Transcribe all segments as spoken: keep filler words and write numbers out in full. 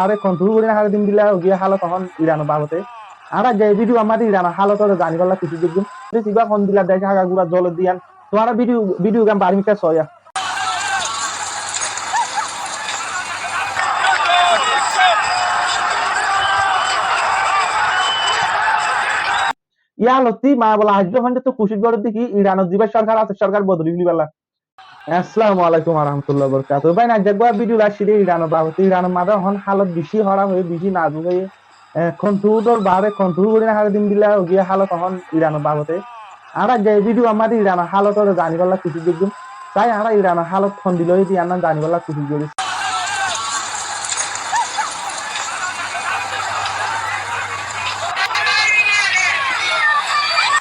Añáre kontrol gorí no fare de endilla ói giyé hálot ehón Iranor babote. Añára aijja e bídiyo gán mazé Iranor hálot ore zanibálla kucíc goijjum. Protest ibá hondilla dec agagura zolor de yián. Tuáñra bídiyo, bídiyo gán bari mikká soóya. Yá lottí ma bola aijjó foijjonto kucíc gorér de ki Iranor zibá sorkar asé, sorkar bodoli felaibolla. Assalamu alaikum warahmatullahi wabarakatuhu. Bái, aijja uggwá bídiyo loi aiccí de Iranor babote. Iranor mazé ehón hálot beci hóraf óiye, beci nazuk óiye. E, kontrolor baáre kontrol gorí no fare de endilla ói giyé hálot ehón Iranor babote. Añára aijja e bídiyo gán mazé Iranor hálot ore zanibálla kucíc goijjum. Sai añára Iranor hálot hondilla óiye de yián zanibálla kucíc gorí.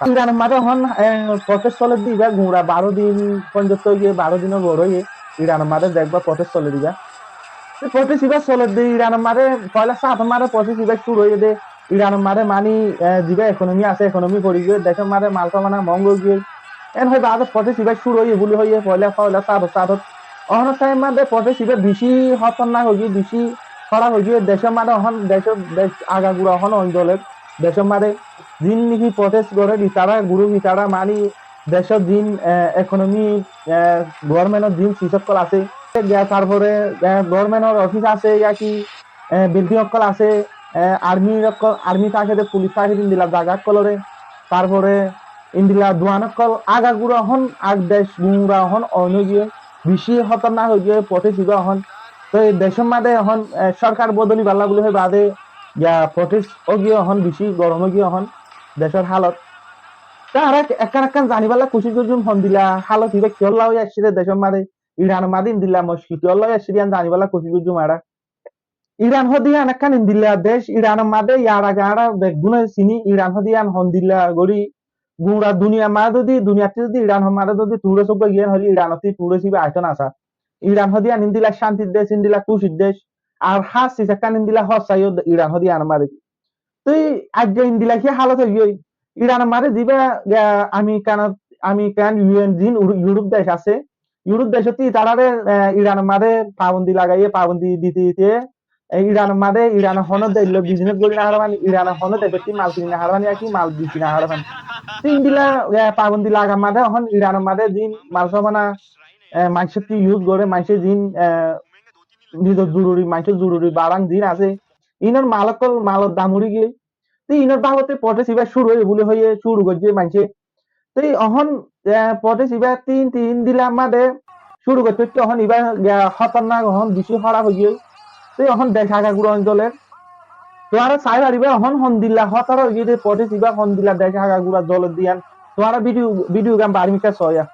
Iranor mazé ehón, e, protest solér de ibá gura baró din foijjonto ói giyé, baró dinor uore óiye Iranor mazé de uggwá protest solér de ibá. Te protest ibá solér de Iranor mazé foila sáñtor mazé protest ibá cúru óiye de Iranor mazé mani, e, zibá ekonomi asé, ekonomi fori giyé, decor mazé mal samana moóñga ói giyé. En hoi baade protest ibá cúru óiye buli hoiyé, foila, foila sáñtor, sáñtor. Ehón taim mazé protest ibá beci hótornak ói giyé, beci hóraf ói giyé, decor mazé ehón, decor, dec agagura ehón oncoler, decor mazé zin niki protest gorér itará, group itará mani decor zin, e, ekonomi, e, governmentor zin sisókkol asé, ya tarfore, e, governmentor ofis asé, yá ki, e, bilding ókkol asé, e, army ókkol, army táke de, pulic táke de, endilla zaga ókkolore, tarfore endilla duan ókkol agagura ehón, ag dec gura ehón oin ói giyé, beci hótornak ói giyé, protest ibá ehón. Te decor mazé ehón, e, sorkar bodolibálla buli hoi baade, ya protest ói giyé ehón, beci gorom ói giyé ehón decor hálot. Te añára ek-, ekkán ekkán zanibálla kucíc goijjum hondilla hálot ibá kiyólla ói aiccé de decor mazé, Iranor mazé endilla muckil kiyólla ói aiccé de yián zanibálla kucíc goijjum añára. Iran hoó de yián ekkán endilla dec, Iranor mazé yar age añára beggúne siní, Iran hoó de yián hondilla gorí gura duniyar mazé zodi, duniyar tú zodi Iranor mazé zodi tuwúre sógga giyé hoilé Iranor tú tuwúre sibá aitó no sá. Iran hoó de yián endilla cántir dec, endilla kúcir dec, ar hás sis ekkán endilla hóssa yó Iran hoó de yiánor mazé. Te aijja endilla ki hálot ói giyé? Iranor mazé zibá, e, Amerikan, Amerikan, U N zin Uru-, Europe dec asé, Europe decóttu itarare, e, Iranor mazé pabondi lagaiyé, pabondi dite dite, e, Iranor mazé Iranor honó dec loi business gorí no fare fán, Iranor honó decóttu mal kini no fare fán, yá ki mal beci no fare fán. Te endilla, e, pabondi lagar mazé ehón Iranor mazé zin mal samana, e, maincóttu use goré, maincé zin, e, nizor zoruri, maincór zoruri barang zin asé, inor mal ókkol, malor dam uri giyé. Te inor babote protest ibá cúru óiye buli hoiyé, cúru goijjé maincé. Te ehón, e, protest ibá tin tin dilar mazé cúru goitté goitté ehón ibá, e, hótornak, ehón beci hóraf ói giyé. Te ehón dec agagura zolor. Tuáñra sai faribá ehón hondilla hótor ói giyé de protest ibá hondilla dec agagura zolor de yián. Tuáñra bídiyo, bídiyo gán bari mikká soóya.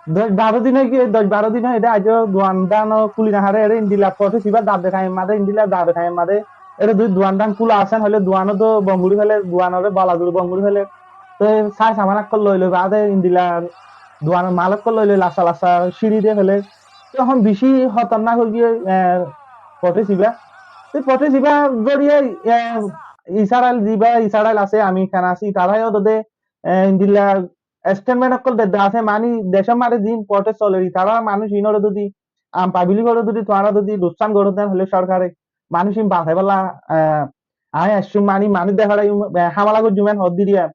Doc baró din ói giyé, doc baró din ói ede aijjó duan dan ó kúli no fare, ere endilla protest ibá dade thaim mazé, endilla dade thaim mazé, ere zodi duan dan kúla asé, hoilé duan ó to bon gorí féle, duan ore bala zuri bon gorí féle. Te sai saman ókkol loi loi baade endilla duan or mal ókkol loi loi lassa lassa círi di féle. Te ehón beci hótornak ói giyé, e, protest ibá. Te protest ibá goríye, e, Israel zibá, Israel asé, Amerikan asé, tará yó de, e, endilla statement ókkol de, de asé, mani decór maze zin protest soler, tará manúic inore zodi, am public ore zodi, tuáñra zodi luksan goró den óile sorkare, manúic in basaibálla, e, añí aiccúm mani, manúic dehárai, e, hámela goijjúm en hoddé diya.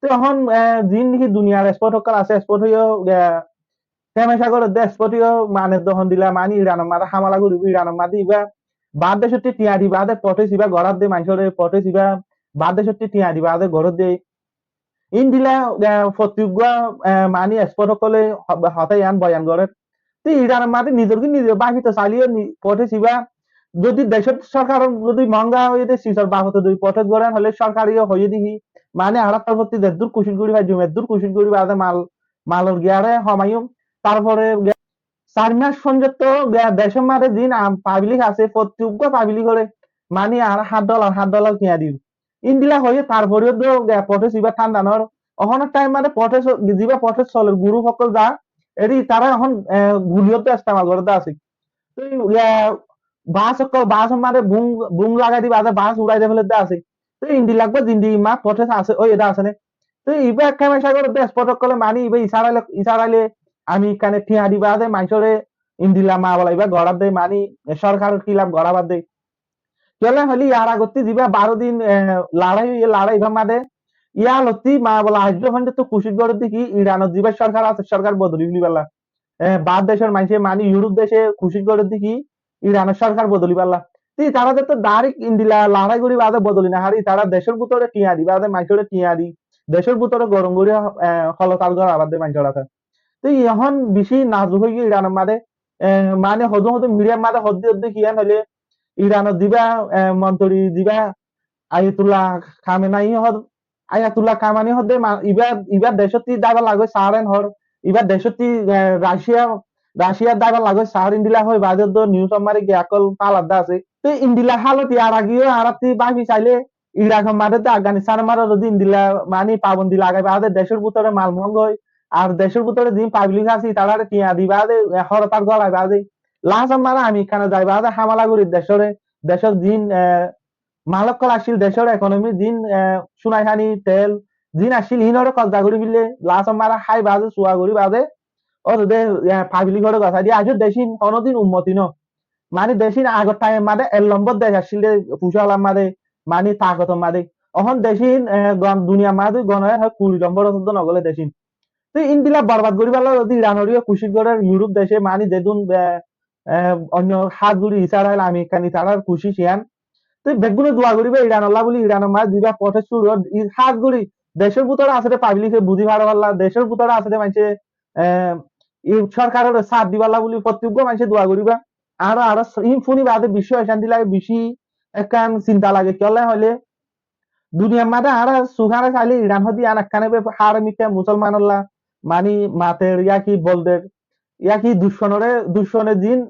Te ehón, e, zin niki duniyar expert ókkol asé, expert óiyo, e, temesha gorédde expert óiyo mane de hondilla mani Iranor maze hámela goríbo, Iranor maze ibá baár decótti tiañ di baade protest ibá gorédde, manúcore protest ibá baár decótti tiañ di baade gorédde. Endilla, e, fottí uggúa, e, mani expert ókkole ho-, hotá yián boyan gorér. Te Iranor maze nizor ki nize báfito sailé yó ni-, protest ibá zodi decór sorkar zodi monga óiye de, sisor babote zodi protest goré óile sorkare yó hoiyé de ki, mani añára torfótti zeddur kucíc gorí faijjúm, eddur kucíc gorí baade mal, malor giyáre homaiyúm. Tarfore ge-, sair mac forzonto ge-, decór maze zin am public asé, fottí uggúa public ore mani añára hát dollar, hát dollar tiañ diyum. Endilla hoiyé tarfore yó de, e, protest ibá tánda nor. Ehón time maze protest, zibá protest soler group ókkol za, eri tará ehón, e, guli yó de estemal gorédde asé. Te, e, bas ókkol, bas maze bum, bum lagai di baade bas urai di félaidde asé. Te endilla uggúa zindigi maze protest asé, ói ede asé né. Te ibá temesha gorédde expert ókkole mani ibá Israel, Israel e Amerikane tiañ di baade manúcore endilla mamela ibá gorédde mani sorkaror hilaf gorá baade. Kiyólla hoilé yar agotti zibá baró din, e, lorai óiye, lorai ibár maze yar agotti mamela aijjó forzonto kucíc gorédde ki Iranor zibá sorkar asé, sorkar bodoli félaibolla. E, baár decór manúce mani Europe dece kucíc gorédde ki Iranor sorkar bodoli félaibolla. Te tará de to direct endilla lorai gorí baade bodoli no fare, tará decór bútore tiañ di baade manúcore tiañ di, decór bútore gorom gorí, e, holotal gorá baade manúcor asé. Te ehón beci nazuk ói giyé Iranor maze, e, mani hodún hodún midiyar maze hoddé hoddé ki yián óile Iranor zibá, e, montori zibá Ayatollah Khamenei hod-, Ayatollah Khamenei hoddé ma-, ibá, ibá decótti zaibar lage sár en hoór, ibá decótti, e, Russia, Russia zaibar lage sár endilla hoi baade de news ammáre giya ókkol fáladde asé. Te endilla halot yar age yó añárattú báfi sailé Irak or maze de Afganistan or maze zodi endilla mani pabondi lagai baade decór bútore mal monga ói, ar decór bútore zin public asé, tarare tiañ di baade, e, holotal gorai baade, last ammáre Amerikane zai baade hámela gorí decóre, decór zin, e, mal ókkol accíl, decór economy zin, e, sunai hani, tel zin accíl, inore kobza gorí féle, last ammáre hái baade, suwa gorí baade, ó de, e, public ore gosai diye, aijjó decín honodin unnoti no. Mani decín agor time maze ek lombor dec accíl de, fucá olar maze, mani takotor maze. Ehón decín, e, gon-, duniyar maze gonoer hoi kuri lombor ot de no gole decín. Te endilla borbad goríballa zodi Iran ore yó kucíc gorér, Europe dece mani zedún, e, e, oinno hás gorí Israel, Amerikan, tarár kucíc yián. Te beggúne dua goríba Iran olla buli, Iranor maze zibá protest cúru ór, i-, hás gorí decór bútore asé de public e buzí fare balla, decór bútore asé de manúce, e, i sorkarore sát diballa buli fottí uggúa manúce dua goríba. Ar, ar s-, in fúni baade beci ocanti lage, beci ekkán sinta lage, kiyólla hoilé duniyar maze añára suk ore sailé Iran hoddé yián ekkán ebe háramikka Musolman olla, mani mater ya ki bolder, ya ki ducmonore, ducmone zin,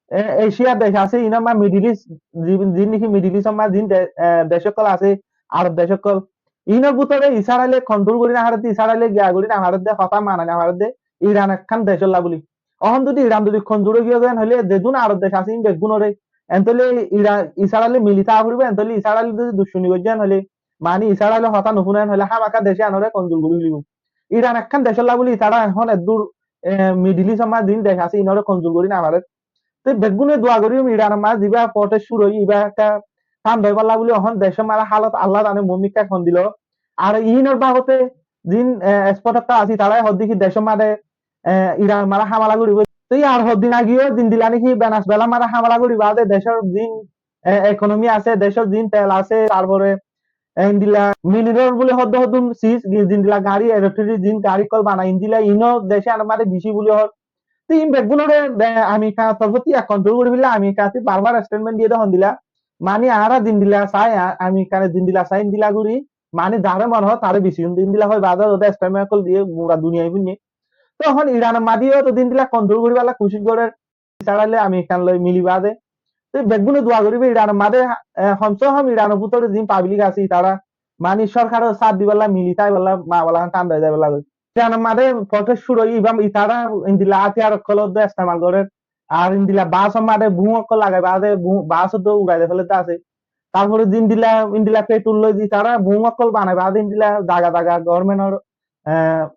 e, Asia dec asé, inor maze Middle East, zin, zin niki Middle East or maze zin de-, e, dec ókkol asé, Arob dec ókkol. Inor bútore Israel e control gorí no fare de, Israel e giya gorí no fare de, hotá manai no fare de, Iran ekkán dec olla buli. Ehón zodi Iran zodi komzur ói giyé goi, en hoilé zedún Arob dec asé, in beggúnore, en hoilé Ira-, Israel e mili táka foribó, en hoilé Israel e zodi ducmoni goijjé, en hoilé, mani Israel e hotá no fúne, en hoilé hámaka dec iyanore komzur gorí felibó. Iran ekkán dec olla buli tará ehón eddur, e, Middle East or maze zin dec asé, inore komzur gorí no fare. Te beggúne dua gorí, Iran or maze zibá protest cúru óiye, ibá ekká tánda óibolla buli, ehón dec or maze halot Allah zane, mumkin hondilla. Ar inor babote zin, e, expert ókkol asé, tará hoddé ki dec or maze e, Iran or maze hámela goríbo. Te yar hoddin age yó zendilla niki Venezuela r maze hámela gorí baade decór zin, e, economy asé, decór zin tel asé, tarfore, e, endilla mineral buli hoddé hoddún sis, zendilla gari, electric zin gari ókkol banai, endilla ino dec iyanor maze beci buli hoór. Te in beggúnore, e, Amerikar torfóttu control gorí félaiye, Amerikar bar bar statement diyé de hondilla. Mani añára zendilla sai, a-, Amerikar zendilla sai, endilla gorí, mani zare mone hoó tare beci, endilla hoi baade ode statement ókkol diyé gura duniyai fúinne. Te ehón Iran or maze yó to zendilla control goríballa kucíc gorér, Israel e Amerikar loi mili baade. Te beggúne dua goríba Iran or maze, e, hom se hom Iran or bútore zin public asé, tará mani sorkaror sát diballa, mili táiballa, mamela tánda ói zaiballa goi. Iran or maze protest cúru óiye, ibá tará endilla átiyar ókkol de estemal gorér. Ar indila bus or maze bum okkol lagai baade bum, bus o to urai de fele de ase. Tarfore de indila, indila petrol loi de tará bum okkol banai baade indila zaga zaga government or, eh,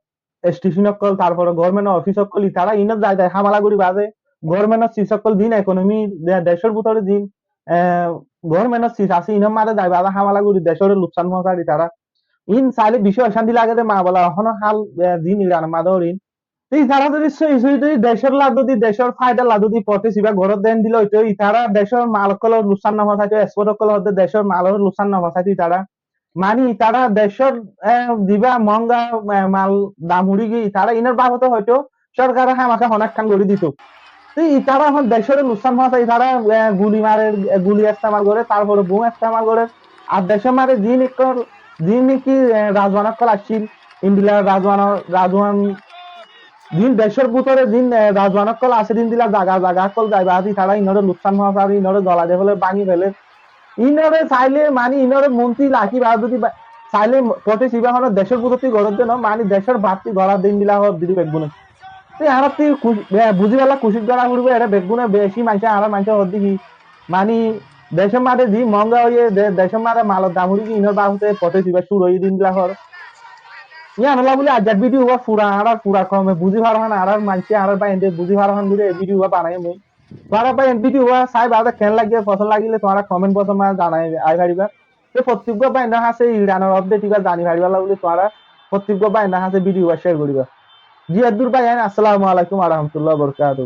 station okkol, tarfore government or office okkol, itará inot zai zai hamala gori baade government or sis okkol din economy de-, decor bútore din, eh, government or sis ase inor maze zai baade hamala gori decor luksan foóñsai itará. In saile beci ocanti lage de ma bola, ehón hal, eh, din Iran or maze orin. Te itará zodi sói sói zodi decor la zodi decor faida la zodi fote siba goródde endilla óito, itará decor mal okkol or luksan no foóñsaito, export okkol or decor mal or luksan no foóñsaito itará. Mani itará decor, eh, ziba monga, eh, mal dam uri giyé, itará inor babote hoito sorkare hámaka hono ekkán gori dito. Te itará ehón decor luksan foóñsai, itará, eh, guli mare, eh, guli estemal gore, tarfore bum estemal gore. Ar decor maze din okkol, din ki, eh, razuan okkol accíl, indilla razuan, razuan, din decor bútore din, eh, razuan okkol ase din dilla zaga zaga okkol zai baade itará inore luksan foóñsai, inore golai de fele, bangi fele. Inore saile mani inore monti laki ba zodi ba-, saile fote siba hono decor bútoti goródde no, mani decor baátti goródde endilla hoór de beggune. Te añárattú ku-, be-, buzi balla kucíc gora foribo, ere beggune beci maincé, añárar maincé hoódde ki, mani decor maze de monga óiye, de-, decor maze mal or dam uri giyé, inor babote fote siba curu óiye de endilla hoór. Yián olla buli aijjar video uwa fura, añárar fura koume buzi faro hán, añárar maincé, añárar bái ende buzi faro hán buli e video uwa banaiyum mui. Tuáñra bái, en video uwa sai baade ken lage, fosón lagile tuáñra comment box or maze zanai ai fariba. Te fottíggua báinor hañse Iran or update iba zani faribolla buli tuáñra fottíggua báinor hañse video uwa share goriba. Ji eddur bái, assalamu alaikum wa rahmatullahi wa barakatuhu.